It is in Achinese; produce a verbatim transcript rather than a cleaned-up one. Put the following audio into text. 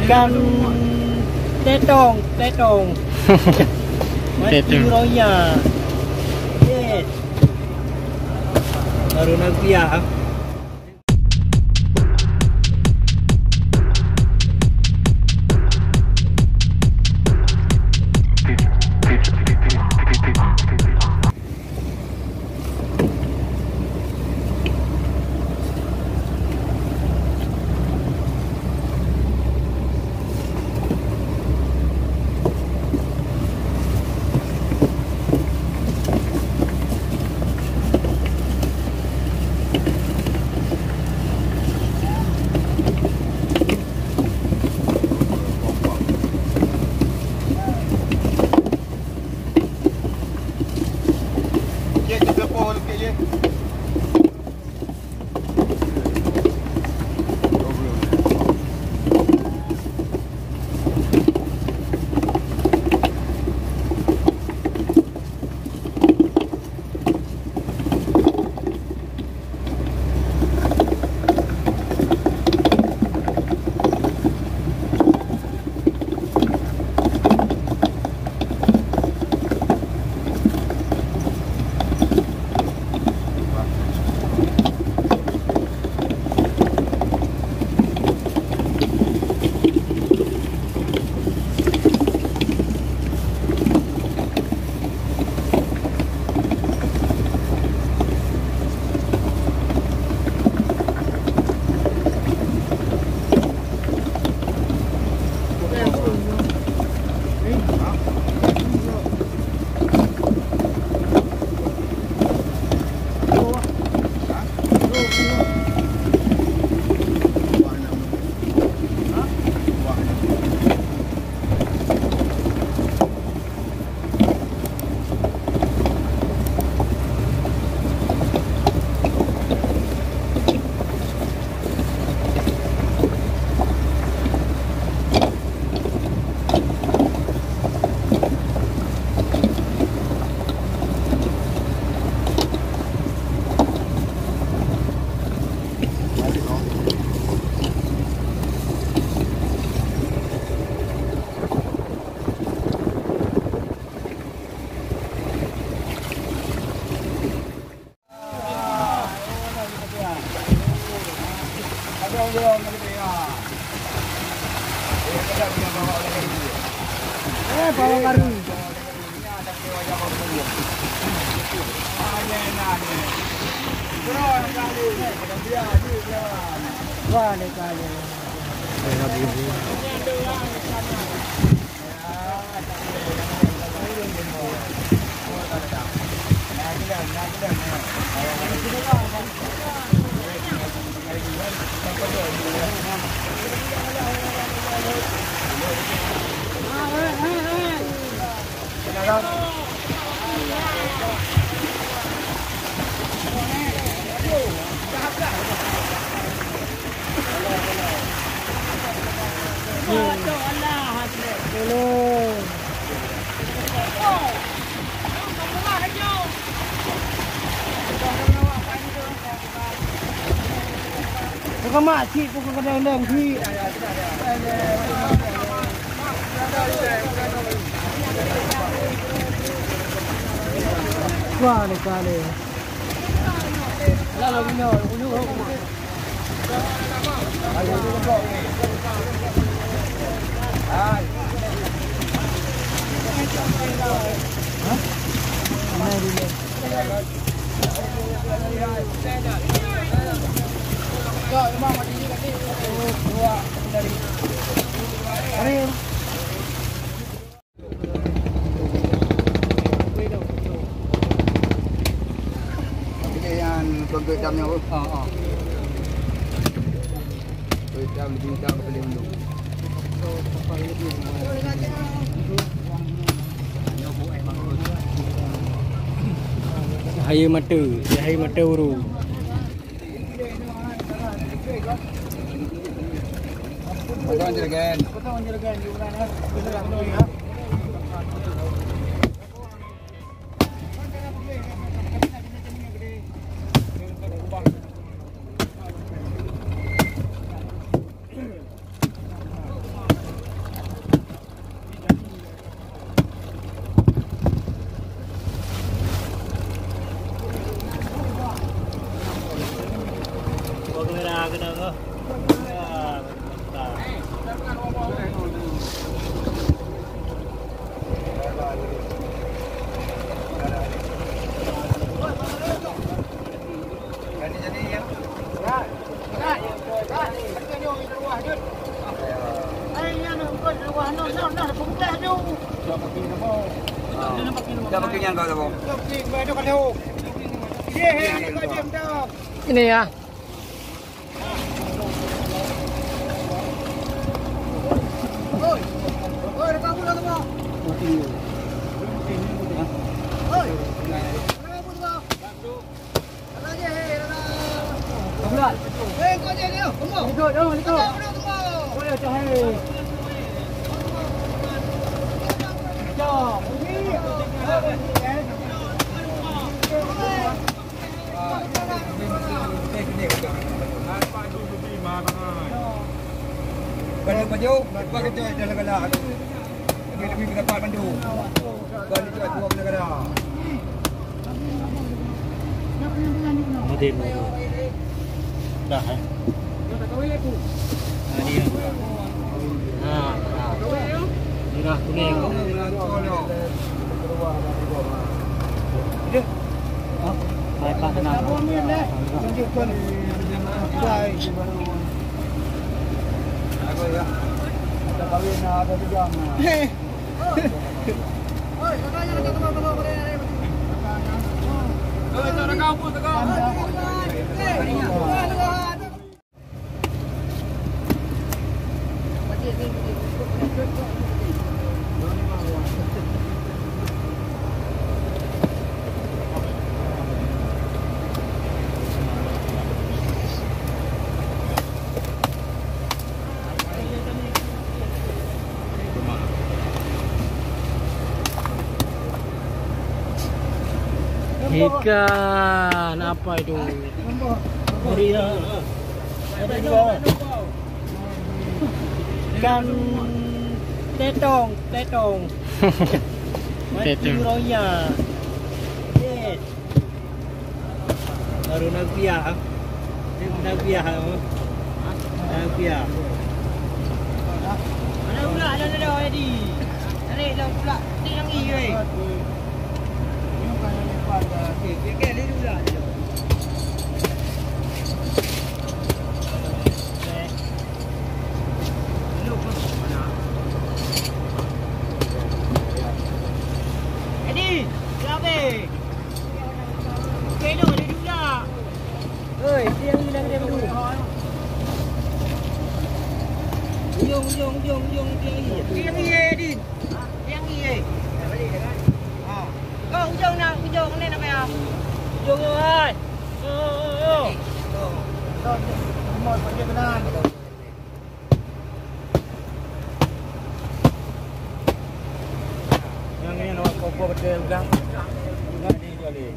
Ikan tetong, tetong. Mati Tetong. Roya. Yes. Baru nanti ya. Bukan mak cik, bukan kadang-kadang cik. Wah, ni kali. Lah, lah, guna, guna, guna. Yang tuan Geutam nyoe. Ha, ha. Geutam di bintang kepala undung. Cahaya mata, cahaya mata ureueng. Dah pakai yang kau dah, Bang? Ini ya. Baju-baju, lepas kejut dah galak-galak. Lebih-lebih pendapat bantu. Bukan itu dua negara. Mati, mati. Dah, eh. Nah, ini. Nah, nah. Merah kuning. Hah? Baik, Pak, kenapa? Ikan apa itu? Ikan tetong, tetong. Mati Tetong. Roya. Yes. Baru nak rupiah. Nak rupiah. Nak rupiah. Mana pula ada, ada, ada, Edi? Tarik dah pula. Tik yang i, weh. Okey, okey, okey, dia pula dia. Edi, siapa? Okey, dok, dia pula. Oi, tiang ni dah kena berdua. Ujung, ujung, ujung, ujung, tiang ni. Tiang ni, Edi. Yang ni, eh. Ha. Kau ujung nak, ujung ni nak payah. Ujung ni, hai. Yo, yo, yo. Yang ni nak kau buat betul udah. Udah ni jual ni.